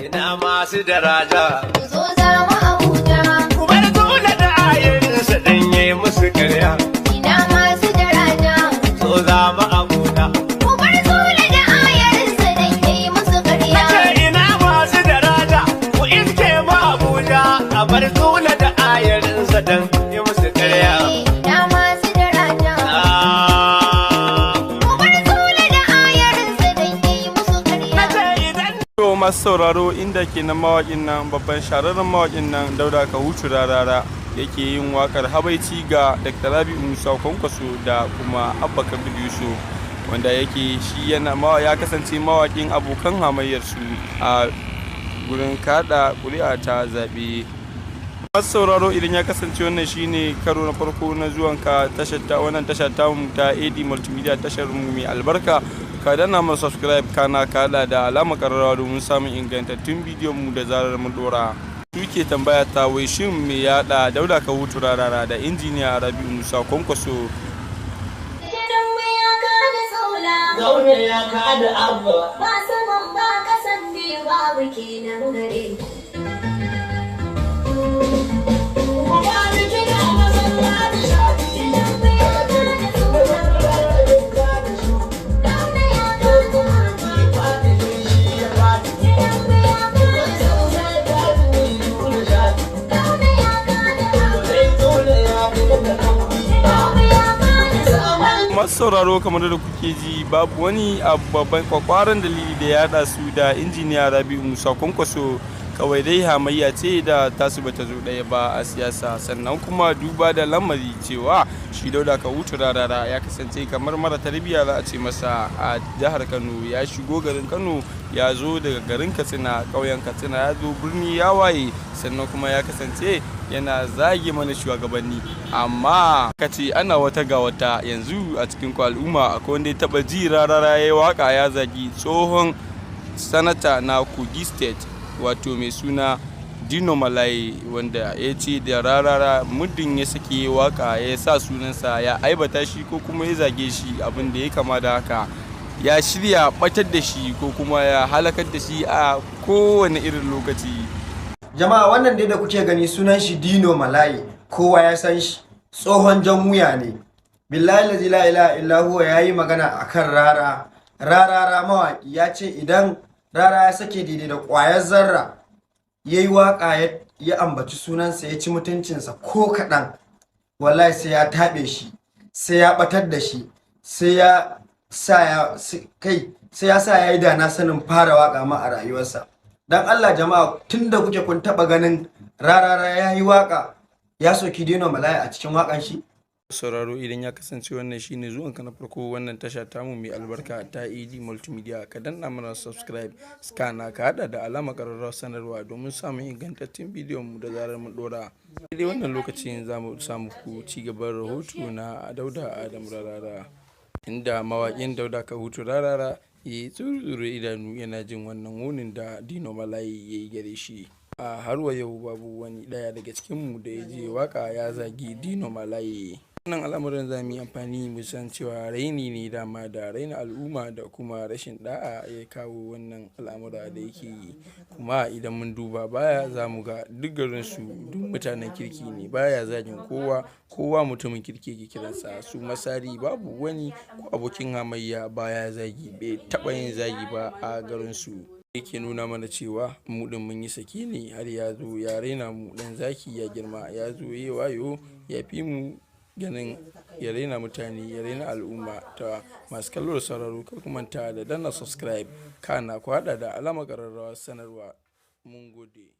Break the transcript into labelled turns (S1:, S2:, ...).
S1: Ina masu daraja.
S2: Zo za mu Abuja.
S1: Ku bar dole da ayarinsa dan yi musu karya.
S2: Ina masu daraja.
S1: So za mu Abuja.
S2: Ku bar Sule da ayarinsa dan yayi musu ƙarya.
S1: Ce ina masu daraja, ku iske mu Abuja. A bar dole da ayarinsa dan yi musu karya.
S2: Ina masu daraja.
S1: Ah.
S2: Ku bar Sule da ayarinsa dan yayi musu ƙarya.
S1: Ce idan
S3: To masu sauraro, inda kenan mawaƙin nan, babban shahararren mawaƙin nan Dauda Kahutu Rarara yake yin waƙar habaici ga Dr. Rabi'u Musa Kwankwaso da kuma Abba Kabir Yusuf, wanda yake shi yana ya kasance mawaƙin abokan hamayyarsu a gurin kaɗa ƙuri'a ta zaɓe. Masu sauraro, idan ya kasance wannan shine karo na farko na zuwanka tashar ta wannan tasha ta mu ta AD Multimedia, tashar mu mai albarka, ka danna mana subscribe, kana kada da alamar kararrawa domin samun ingantattun bidiyon mu da zarar mun dora. Suke tambaya ta wai shin me ya da Dauda Kahutu Rarara da Injiniya Rabi'u Musa Kwankwaso?
S2: Gidan ya kada saula.
S4: Zaune ya kada Abba.
S2: Ba saman ba kasan ne, babu kenan gare.
S4: Kuma ni kina masallaci shafi.
S2: Gidan ya kada saula. Dauna ya kada Abba. Gidan ya kada saula. Dauna ya kada Abba. Gidan ya kada saula.
S3: Masu sauraro, kamar da kuke ji, babu wani abu babban kwakwaran dalili da ya haɗa su da Injiniya Rabi'u Musa Kwankwaso. Kawai dai hamayya ce da tasu bata zo ɗaya ba a siyasa. Sannan kuma duba da lamari cewa shi Dauda Kahutu Rarara ya kasance kamar mara tarbiyya za a ce masa a jihar Kano. Ya shigo garin Kano, ya zo daga garin Katsina, ƙauyen Katsina, ya zo birni ya waye, sannan kuma ya kasance yana zage mana shugabanni. Amma ka ce ana wata ga wata, yanzu a cikin ku al'umma akwai wanda ya taba ji Rarara ya yi waka ya zagi tsohon sanata na Kogi State, wato mai suna Dino Melaye, wanda ya ce da Rarara muddin ya sake waka ya sa sunansa, ya aibata shi ko kuma ya zage shi, abin da ya kama da haka, ya shirya batar da shi ko kuma ya halakar da shi a kowane irin lokaci?
S5: Jama'a, wannan dai da kuke gani sunan shi Dino Melaye, kowa ya san shi, tsohon jan wuya ne. Billahi lazi la ilaha illa huwa, yayi magana akan Rara. Rarara mawaki, ya ce idan Rara ya sake daidai da ƙwayar zarra yayi waka ya ambaci sunansa, ya ci mutuncinsa ko kaɗan, wallahi sai ya taɓe shi, sai ya ɓatar da shi, sai ya sa ya kai sai ya sa ya yi dana sanin fara waka ma a rayuwarsa. Dan Allah jama'a, tunda kuke kun taba ganin Rarara ya yi waka ya soki Dino Melaye a cikin wakan shi?
S3: Sauraro, idan ya kasance wannan shine zuwanka na farko wannan tasha tamu mai albarka ta AD Multimedia, ka danna mana subscribe, kana ka hada da alamar ƙararrawar sanarwa domin samun ingantattun bidiyon mu da zarar mun dora. Daidai wannan lokacin za mu samu ku ci gaban rahoto na Dauda Adam Rarara, inda mawaƙin Dauda Kahutu Rarara ya yi tsuru idanu yana jin wannan wunin da Dino Melaye ya yi gare shi. A har wa yau babu wani ɗaya daga cikinmu da ya je waka ya zagi Dino Melaye. Wannan al'amuran za mu yi amfani mu san cewa raini ne dama da raina al'umma da kuma rashin da'a ya kawo wannan al'amura da yake yi. Kuma idan mun duba baya, za mu ga duk garinsu duk mutanen kirki ne, baya zagin kowa, kowa mutumin kirki yake kiransa. Su Masari babu wani ko abokin hamayya baya zagi, bai taɓa yin zagi ba a garinsu. Yake nuna mana cewa mu ɗin mun yi sake ne har ya zo ya raina mu. Ɗan zaki ya girma, ya zo ya wayo, ya fi mu ganin ya raina mutane, ya raina al'umma. Ta masu kallo da sauraro, kar ku manta da danna subscribe, kana ku haɗa da alamar ƙararrawar sanarwa. Mun gode.